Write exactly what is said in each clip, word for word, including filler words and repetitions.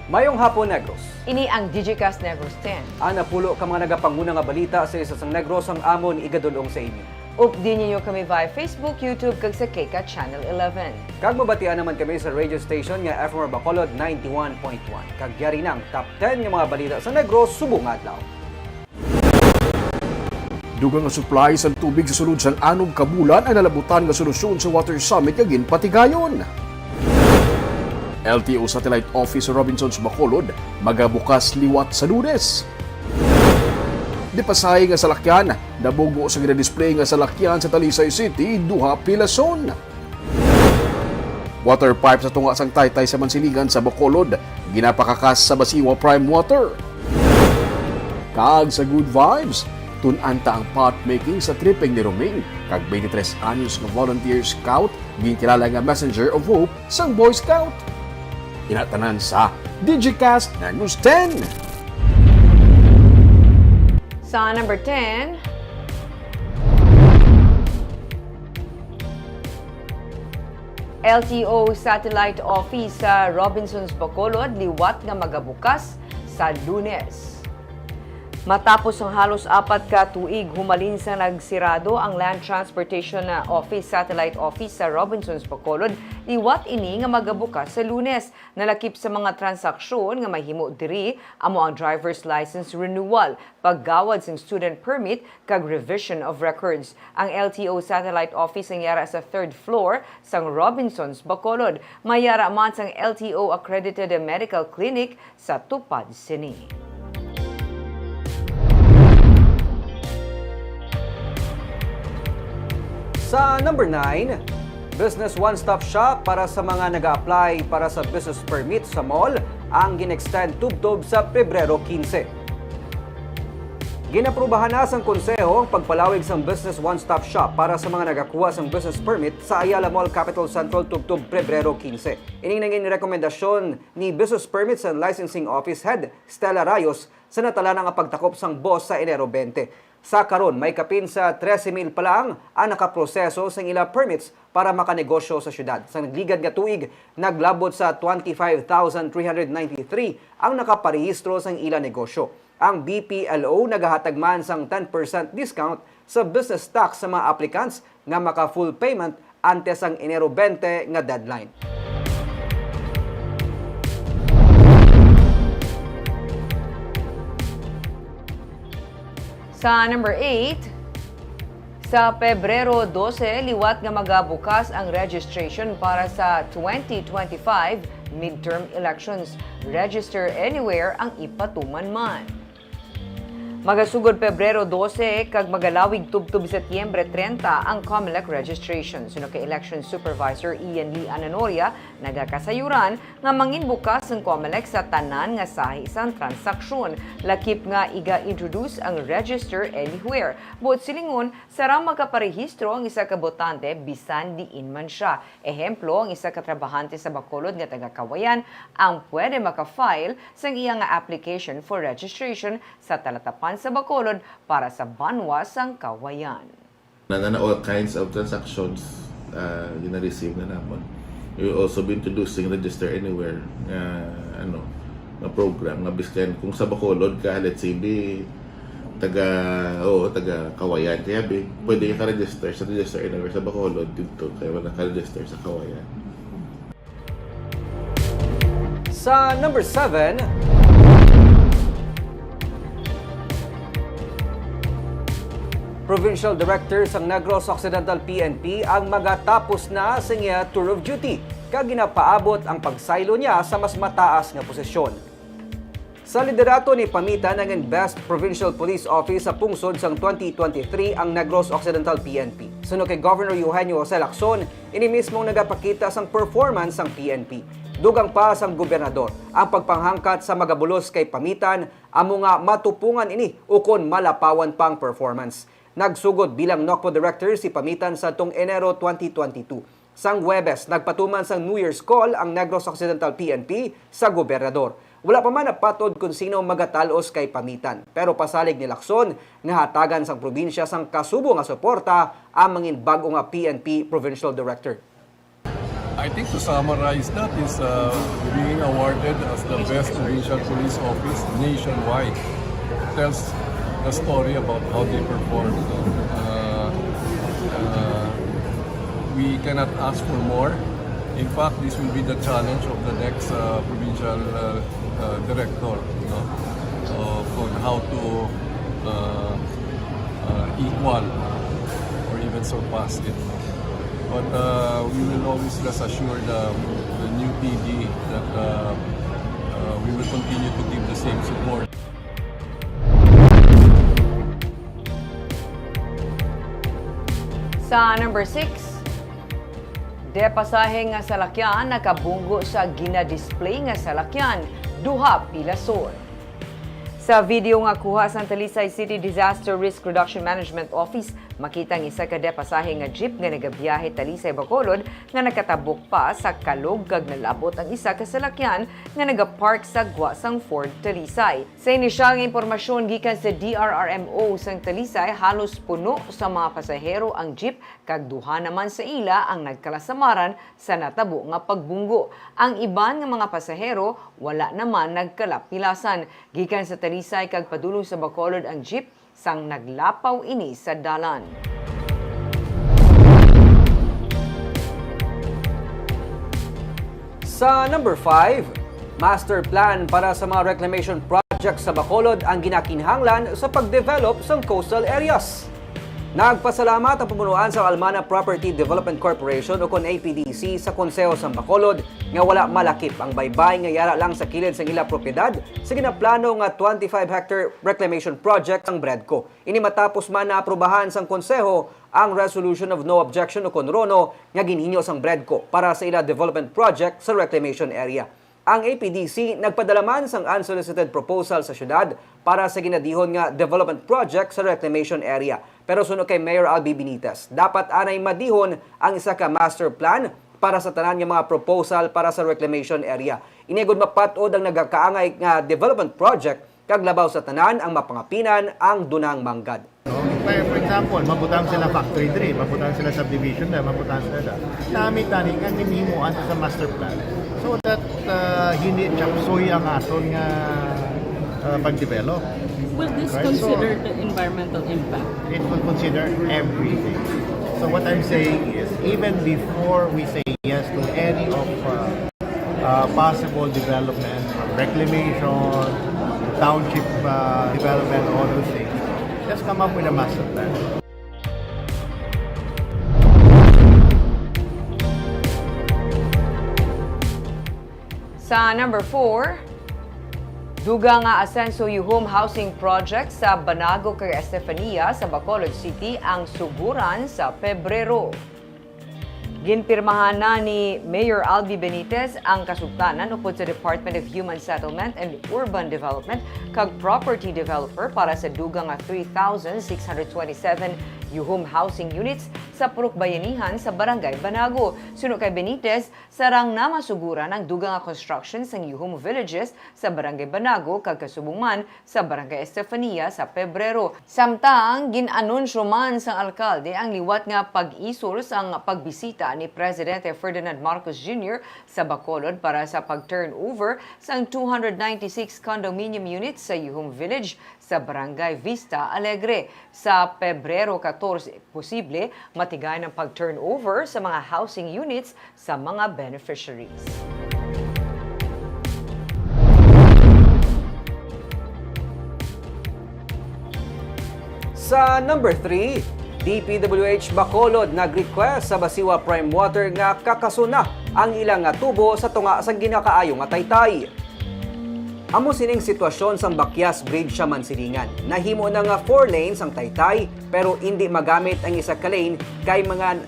Mayong hapon, Negros. Ini ang Digicast Negros ten. Ang napulo ka mga nagapanguna nga balita sa isla sang Negros ang amon igadul-ong sa inyo. Updi ninyo kami via Facebook, YouTube, kag sa KCAT Channel eleven. Kag mabatian naman kami sa radio station nga F M R Bacolod ninety-one point one. Kag yari na ang top ten nga mga balita sa Negros subong nga adlaw. Dugang nga supply sang tubig sa sulod sang anom ka bulan ang nalabutan nga solusyon sa Water Summit nga ginpatigayon. L T O Satellite Office sa Robinsons Bacolod magabukas liwat sa Lunes. Di pasahi nga salakyan, nabugo sa ginadisplay nga salakyan sa Talisay City, duha pilason. Water pipe sa tunga sang taytay sa Mansiligan sa Bacolod, ginapakakas sa Basiwa Prime Water. Kag sa Good Vibes, tun-an ta ang pot making sa tripping ni Roming, kag twenty-three anyos nga volunteer scout, ginkilala nga messenger of hope sang Boy Scout. Inatanan sa Digicast Negros ten. Sa number ten, L T O Satellite Office sa Robinsons Bacolod liwat nga magabukas sa Lunes. Matapos ang halos apat ka tuig humalin sa nagsirado ang Land Transportation Office Satellite Office sa Robinsons Bacolod, liwat ini nga magabukas sa Lunes. Nalakip sa mga transaksyon nga mahimo diri amo ang driver's license renewal, paggawad sing student permit, kag revision of records. Ang L T O Satellite Office ang yara sa third floor sang Robinsons Bacolod. May yara man sang L T O accredited medical clinic sa tupad sini. Sa number nine, Business One Stop Shop para sa mga nag-a-apply para sa business permit sa mall ang gin-extend tubtob sa Pebrero quince. Ginaprubahan na sang konseho ang pagpalawig sang Business One Stop Shop para sa mga nagakuha sang business permit sa Ayala Mall Capitol Central tubtob Pebrero quince. Ining nangin rekomendasyon ni Business Permits and Licensing Office Head Stella Rayos sa natalana nga pagtakop sang boss sa Enero twenty. Sa karon, may kapin sa trese mil pa lang ang nakaproseso sang ila permits para makanegosyo sa syudad. Sa nagligad nga tuig, naglabot sa twenty-five thousand three hundred ninety-three ang nakaparehistro sang ila negosyo. Ang B P L O nagahatag man sang ten percent discount sa business tax sa mga applicants nga maka-full payment antes ang Enero twenty nga deadline. Sa number eight, sa Pebrero dose, liwat nga magabukas ang registration para sa twenty twenty-five midterm elections. Register anywhere ang ipatuman man. Magasugod Pebrero dose kag magalawig tubtob Setyembre treinta ang Comelec registration. Suno kay Election Supervisor Ian Lee Ananoria, nagakasayuran nga manginbukas ang Comelec sa tanan nga sahi sang transaksyon. Lakip nga iga-introduce ang Register Anywhere. Buot silingon, sarang makaparehistro ang isa ka botante bisan diin man sia. Ehemplo, ang isa ka trabahante sa Bacolod nga taga Cauayan ang pwede maka-file sang iya nga application for registration sa Talatapan sa Bacolod para sa banwa sang Cauayan. Na, na, na all kinds of transactions uh, gina-receive na namon. We will also be introducing Register Anywhere nga ano nga program nga biskan kung sa Bacolod ka, let's say, be, taga, oo, taga Cauayan. Kaya be, pwede ka register sa Register Anywhere sa Bacolod dito, kaya wala ka register sa Cauayan. Sa number seven, Provincial Director sang Negros Occidental P N P ang magatapos na sa iya tour of duty kag ginapaabot ang pagsaylo niya sa mas mataas nga posisyon. Sa liderato ni Pamitan nangin Best Provincial Police Office sa pungsod sang twenty twenty-three ang Negros Occidental P N P. Suno kay Governor Eugenio Jose Lacson, ini mismong nagapakita sang performance sang P N P. Dugang pa sang gobernador ang pagpanghangkat sa magabulos kay Pamitan, amo nga matupongan ini ukon malapawan pa ang performance. Nagsugod bilang NOCPO Director si Pamitan sadtong Enero twenty twenty-two. Sang Huwebes, nagpatuman sang New Year's Call ang Negros Occidental P N P sa gobernador. Wala pa man napat-od kon sino magatal-os kay Pamitan, pero pasalig ni Lacson nga hatagan sang probinsya sang kasubo nga suporta ang mangin bag-o nga P N P Provincial Director. I I think to summarize that is uh, being awarded as the best provincial police office nationwide. Tells the story about how they performed. Uh, uh, we cannot ask for more. In fact, this will be the challenge of the next uh, provincial uh, uh, director, you know, uh, on how to uh, uh, equal or even surpass it. But uh, we will always rest assured, uh, the new P D, that uh, uh, we will continue to give the same support. Sa number six, de pasahe nga salakyan nakabunggo sa gina-display nga salakyan, duha pilason. Sa video nga kuha sang Talisay City Disaster Risk Reduction Management Office, makita ang isa ka de pasahe nga jeep nga nagabiyahe Talisay Bacolod nga nakatabok pa sa kalog kag nalabot ang isa ka salakyan nga nagapark sa gwa sang Ford Talisay. Sa inisyal nga impormasyon gikan sa D R R M O sang Talisay, halos puno sa mga pasahero ang jeep kag duha naman sa ila ang nagkalasamaran sa natabo nga pagbunggo. Ang iban nga mga pasahero wala naman nagkalapilasan. Gikan sa Talisay kag padulong sa Bacolod ang jeep sang naglapaw ini sa dalan. Sa number five, master plan para sa mga reclamation project sa Bacolod ang ginakinahanglan sa pagdevelop sang coastal areas. Nagpasalamat ang pamunuan sa Almana Property Development Corporation o kon A P D C sa Konseho sang Bacolod nga wala malakip ang baybay nga yara lang sa kilid sang ila propiedad sa ginaplano nga twenty-five hectare reclamation project sang BREDCO. Ini matapos man naaprubahan sang Konseho ang Resolution of No Objection o kon RONO nga ginhinyo sang BREDCO para sa ila development project sa reclamation area. Ang A P D C nagpadala man sang unsolicited proposal sa syudad para sa ginadihon nga development project sa reclamation area. Pero suno kay Mayor Albi Benitez, dapat anay madihon ang isa ka master plan para sa tanan nga mga proposal para sa reclamation area. Ini agud mapat-od ang nagakaangay nga development project kag labaw sa tanan ang mapangapinan ang dunang manggad. No? Kaya, for example, mabutang sila factory diri, mabutang sila subdivision na, mabutang sila da. Nami tani nga ginhimuan sa master plan so that uh, hindi chapsoy ang aton nga uh, pag-develop. Will this Right, so- consider the environmental impact? It will consider everything. So what I'm saying is, even before we say yes to any of uh, uh, possible development, reclamation, township uh, development, all those things, let's come up with a master plan. Sa number four, dugang nga Asenso Yuhum Housing Project sa Banago kag Estefania sa Bacolod City ang suguran sa Pebrero. Ginpirmahan na ni Mayor Albi Benitez ang kasugtanan upod sa Department of Human Settlement and Urban Development kag property developer para sa dugang nga three thousand six hundred twenty-seven Yuhum housing units sa Purok Bayanihan sa Barangay Banago. Suno kay Benitez, sarang na masuguran ang dugang nga construction sang Yuhum Villages sa Barangay Banago kag kasubong man sa Barangay Estefania sa Pebrero. Samtang gin-anunsyo man sang alkalde ang liwat nga pag-isol sang pagbisita ni Presidente Ferdinand Marcos Junior sa Bacolod para sa pag-turnover sang two hundred ninety-six condominium units sa Yuhum Village sa Barangay Vista Alegre. Sa Pebrero catorce, posible matigayon ang pag-turnover sa mga housing units sa mga beneficiaries. Sa number three, D P W H Bacolod nag-request sa Basiwa Prime Water nga kakasuna ang ila nga tubo sa tunga sang ginakaayo nga taytay. Amo sining sitwasyon sang Bakyas Bridge sa Mansilingan. Nahimo na nga four lanes ang taytay, pero indi magamit ang isa ka lane kay mga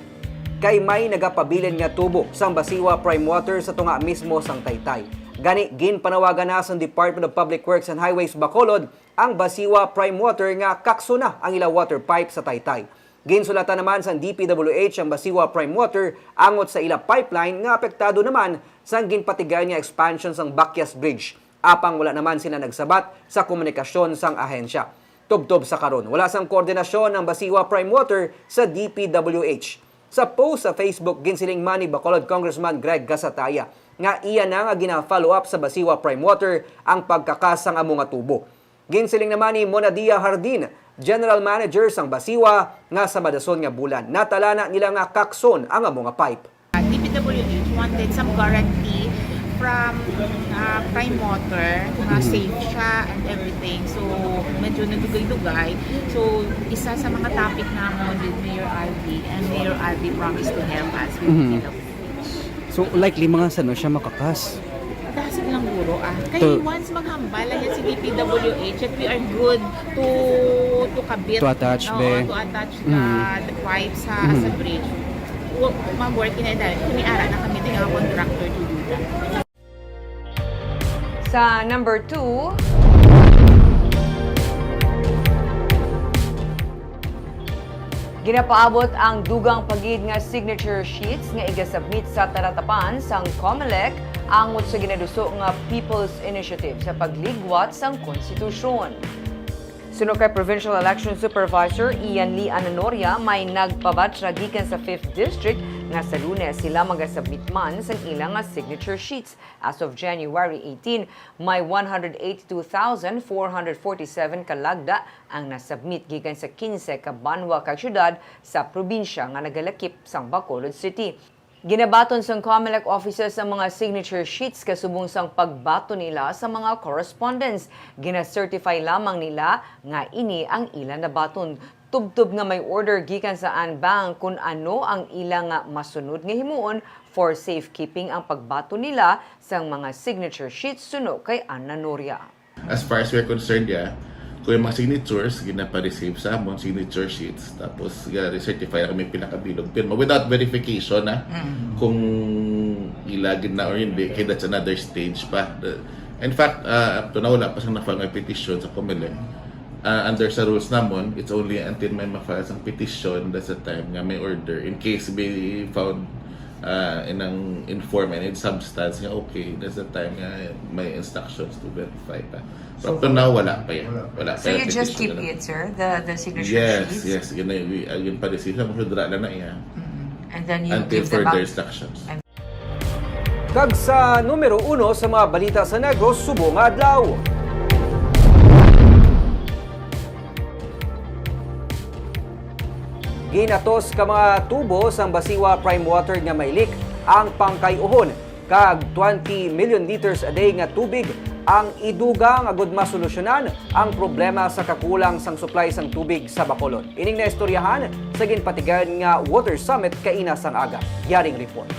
kay may nagapabilin nga tubo sang Basiwa Prime Water sa tunga mismo sang taytay. Gani, ginpanawagan na sang Department of Public Works and Highways Bacolod ang Basiwa Prime Water nga kaksuna ang ila water pipe sa taytay. Ginsulatan naman sang D P W H ang Basiwa Prime Water angot sa ila pipeline nga apektado naman sang ginpatigayon nga expansion sang Bakyas Bridge. Apang wala naman sila nagsabat sa komunikasyon sang ahensya. Tubtob sa karon, wala sang koordinasyon ang Basiwa Prime Water sa D P W H. Sa post sa Facebook, ginsiling man ni Bacolod Congressman Greg Gasataya nga iya na nga gina-follow up sa Basiwa Prime Water ang pagkakas sang amo nga tubo. Ginsiling naman ni Monadia Hardin, General Manager sang Basiwa, nga sa madason nga bulan, natala na nila nga kakson ang amo nga pipe. D P W H wanted some guarantee from uh, Prime Water na safe siya and everything. So, medyo nagdugay-dugay. So, isa sa mga topic namon with Mayor Alvin and Mayor Alvin promised to help us with Mhm. the So, likely mga sano siya makakas. Kasi lang guro ah. Kaya To- once maghambal lang yan si D P W H that we are good to to kabit, To attach, oo, be. To attach the, Mm. the pipe sa, Mhm. sa bridge. Wa- Mag-work in a direct. Kami ara na kami din ang contractor to do that. Sa number two, ginapaabot ang dugang pa gid nga signature sheets nga igasubmit sa talatapan sang Comelec angot sa ginaduso nga People's Initiative sa pagligwat sang konstitusyon. Suno kay Provincial Election Supervisor Ian Lee Ananoria, may nagpabatya gikan sa Fifth District nga sa Lunes sila magasubmit man sang ila nga signature sheets. As of January eighteen, may one hundred eighty-two thousand four hundred forty-seven ka lagda ang nasubmit gikan sa kinse ka banwa kag syudad sa probinsya nga nagalakip sang Bacolod City. Ginabaton sang Comelec offices ang mga signature sheets kasubong sang pagbaton nila sa mga correspondence. Gina-certify lamang nila nga ini ang ila nabaton. Tubtob nga may order gikan sa ANBANG kun ano ang ila nga masunod nga himuon for safekeeping ang pagbaton nila sang mga signature sheets suno kay Ananoria. As far as we're concerned, yeah, kung yung mga signatures, ginapa-receive sa amon, signature sheets, tapos ga-certify na kami pinakabilog. Pero without verification, na kung ilagid na or hindi, kaya that's another stage pa. The- In fact, uh, up to now, wala pa siyang na-file nga petition sa Comelec. Uh, under sa rules namon, it's only until may ma-file sang petition, that's the time nga may order. In case may found uh, in ang inform and in substance nga okay, that's the time nga may instructions to verify pa. But up to now, wala pa yan. Wala pa So yung you just petition keep na. it, sir? The, the signature Yes, sheets? Yes. Yun, ay, yun pa rin sila. Kung sudra lang na iya. Mm-hmm. And then you Until give them further back? Instructions. Kag sa numero uno sa mga balita sa Negros subong nga adlaw. Ginatos ka mga tubo sang Basiwa Prime Water nga may leak ang pangkay-uhon kag twenty million liters a day nga tubig ang idugang agud masolusyonan ang problema sa kakulang sang supply sang tubig sa Bacolod. Ining naistoryahan sa ginpatigayon nga Water Summit kaina sang aga. Yaring report.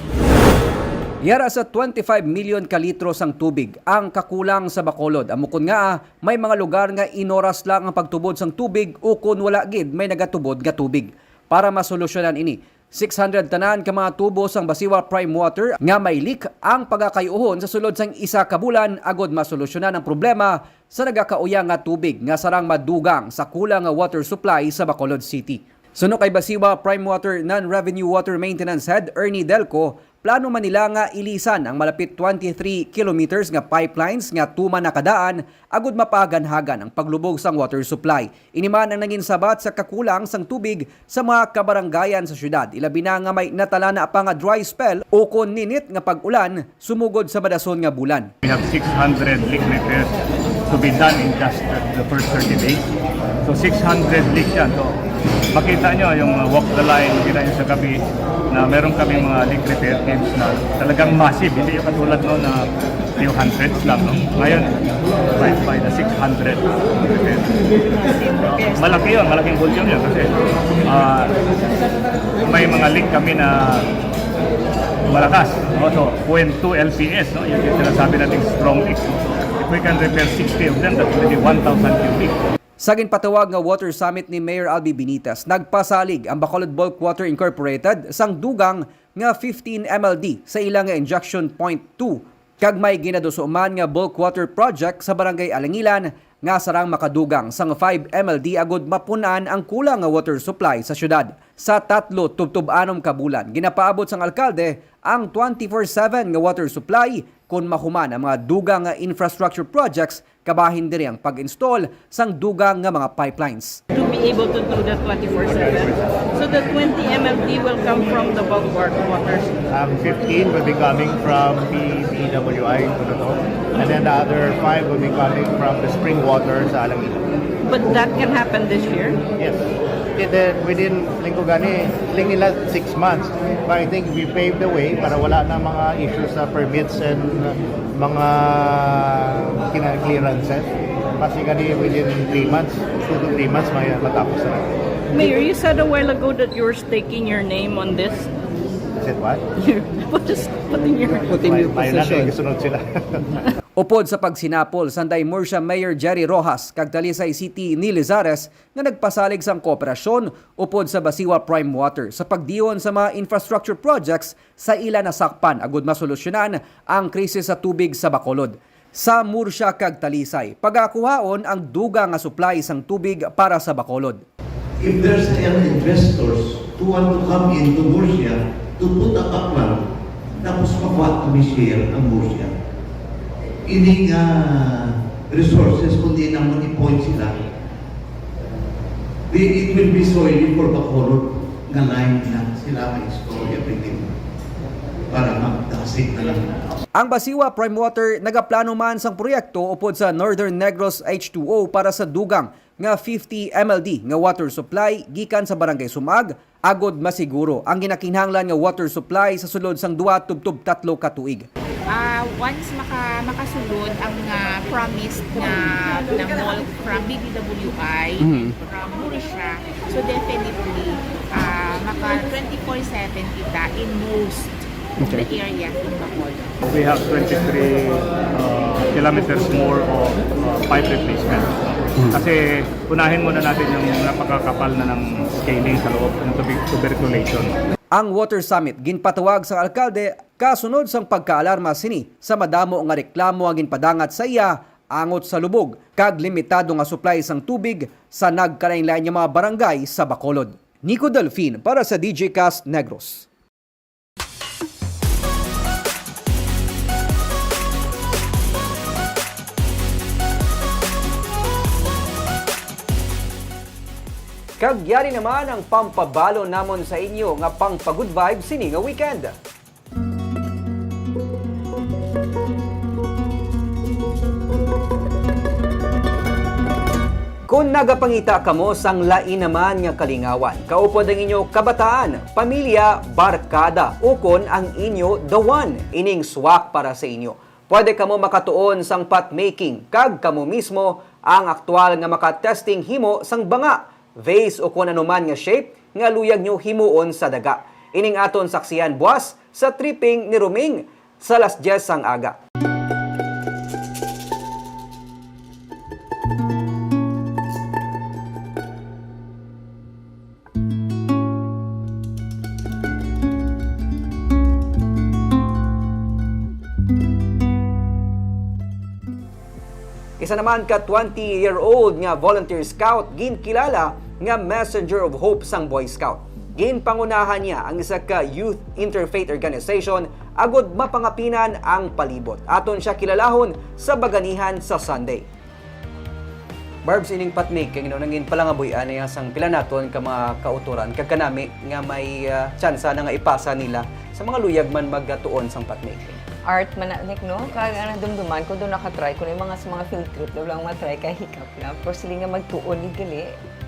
Yara sa twenty-five million ka litro sang tubig ang kakulang sa Bacolod. Amo kon nga may mga lugar nga inoras lang ang pagtubod sang tubig ukon wala gid may nagatubod nga tubig. Para masolusyonan ini, six hundred tanan ka mga tubo sang Basiwa Prime Water nga may leak ang pagakayuhon sa sulod sang isa ka bulan agod masolusyonan ang problema sa nagakauyang nga tubig nga sarang madugang sa kulang nga water supply sa Bacolod City. Suno kay Basiwa Prime Water Non-Revenue Water Maintenance Head Ernie Delco, plano man nila nga ilisan ang malapit twenty-three kilometers nga pipelines nga tuman na kadaan agud mapahaganhagan ang paglubog sang water supply. Ini man ang nangin sabat sa kakulang sang tubig sa mga kabarangayan sa syudad, ilabi na nga may natala na pa nga dry spell ukon ninit nga pag-ulan sumugod sa madason nga bulan. We have six hundred leak repairs to be done in just the first thirty days. So six hundred leaks yan. So makita nyo yung uh, walk the line, makita nyo sa gabi na meron kami mga leak repair teams na talagang massive. Hindi yung katulad no na few hundreds lang. No? Ngayon, by, by the six hundred repairs. Malaki yun, malaking volume yun kasi uh, may mga leak kami na malakas. No? So, point two L P S, no? Yung sinasabi natin strong leaks. No? So, if we can repair sixty of them, that's already one thousand cubic. Sa ginpatawag nga Water Summit ni Mayor Albi Benitez, nagpasalig ang Bacolod Bulk Water Incorporated sang dugang nga fifteen M L D sa ila nga injection point two, kag may ginaduso man nga bulk water project sa Barangay Alangilan nga sarang makadugang sang five M L D agud mapun-an ang kulang nga water supply sa syudad. Sa tatlo tubtob anom ka bulan, ginapaabot sang alkalde ang twenty-four seven nga water supply Kon mahuman ang mga dugang nga infrastructure projects, kabahin diri ang pag-install sang dugang nga mga pipelines. To be able to do that twenty-four seven. So the twenty M L D will come from the bulk wa-, waters. Um, fifteen will be coming from P P W I, Tondo, and then the other five will be coming from the spring water sa Alaminos. But that can happen this year? Yes. And then within, linggo gani, ling nila six months. But I think we paved the way para wala na mga issues sa permits and, uh, mga kina-, clearances. Kasi gani within three months, two to three months, may matapos na. Mayor, you said a while ago that you're staking your name on this. Is it what? You're just putting your Putting your May-, may na position. Kasunod sila. Upod sa pagsinapol sang Daimurcia Mayor Jerry Roxas kag Talisay City Neil Lizares nga nagpasalig sang kooperasyon upod sa Basiwa Prime Water sa pagdihon sa mga infrastructure projects sa ila nasakpan agud masolusyonan ang krisis sa tubig sa Bacolod. Sa Murcia kag Talisay, pagakuhaon ang dugang nga supply sang tubig para sa Bacolod. If there's any investors who want to come into Murcia to put up a plant, tapos makuha kami share ang Murcia. Ini nga resources, kung di naman i-point sila, di, it will be solely for Bacolod nga line na sila mag-install everything para magdasig na lang. Ang Basiwa Prime Water nagaplano man sang proyekto upod sa Northern Negros H two O para sa dugang nga fifty M L D nga water supply gikan sa Barangay Sumag, agod masiguro ang ginakinahanglan nga water supply sa sulod sang duha tubtob tatlo ka tuig. Ah, once maka-, makasulod ang, ah, promised nga, na bulk from B P W I, Mhm. from Murcia, so definitely, ah, maka twenty-four seven kita in most of Okay. the area in Bacolod. We have twenty-three, uh, kilometers more of, uh, pipe replacement. Hmm. Kasi unahin muna natin yung napakakapal na ng scaling sa loob, yung tubi-, tuberculation. Ang Water Summit ginpatawag sang alkalde kasunod sang pagkaalarma sini sa madamo nga reklamo nga ginpadangat sa iya angot sa lubog kag limitado nga supply sang tubig sa nagkalainlain nga mga barangay sa Bacolod. Nico Delfin para sa D J Cast Negros. Kag yari naman ang pampabalo namon sa inyo nga pangpa-good vibes sini nga weekend. Kon nagapangita kamo sang lain naman nga kalingawan, kaupod ang inyo kabataan, pamilya, barkada, ukon ang inyo the one, ining swak para sa inyo. Pwede kamo makatuon sang pot making, kag kamo mismo ang aktual nga maka-testing himo sang banga, vase, o kon anuman nga shape nga luyag nyo himuon sa daga. Ining aton saksihan buas sa tripping ni Roming sa alas dyes sang aga. Isa naman ka twenty-year-old nga volunteer scout ginkilala nga Messenger of Hope sang Boy Scout. Ginpangunahan niya ang isa ka youth interfaith organization agud mapangapinan ang palibot. Aton siya kilalahon sa baganihan sa Sunday. Barbs, ining pot making, no, nangin palangabuy-an niya sang pila naton ka mga kautoran, kag kanami nga may, ah, tsansa na nga ipasa nila sa mga luyag man magatuon sang pot making. Art man na, Nick, no? Kag ang nadumduman ko, doon nakatry ko na yung mga, sa mga field trip, daw lang matry kay hikap lang. Pero sila nga magtuon, ni gali,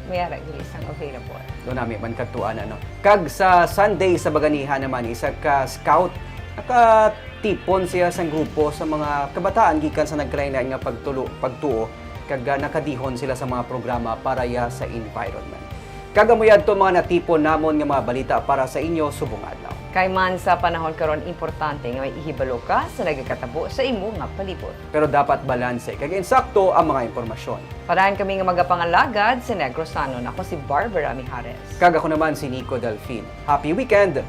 may ara gali sang available. Doon nami man katuan, ano. Kag sa Sunday sa baganihan naman, isa ka scout, nakatipon siya sang grupo sa mga kabataan gikan sa nagkalain-lain nga pagtulo, pagtuo, kag, ah, nakadihon sila sa mga programa para ya sa environment. Kag amo yadto mga natipon namon nga mga balita para sa inyo subong adlaw. Kay man sa panahon karon, importante nga may ihibalo ka sa nagakatabo sa imo nga palibot. Pero dapat balanse kag insakto ang mga impormasyon. Para kami nga magapangalagad sa Negrosanon, ako si Barbara Mijares. Kag ako naman si Nico Delfin. Happy weekend!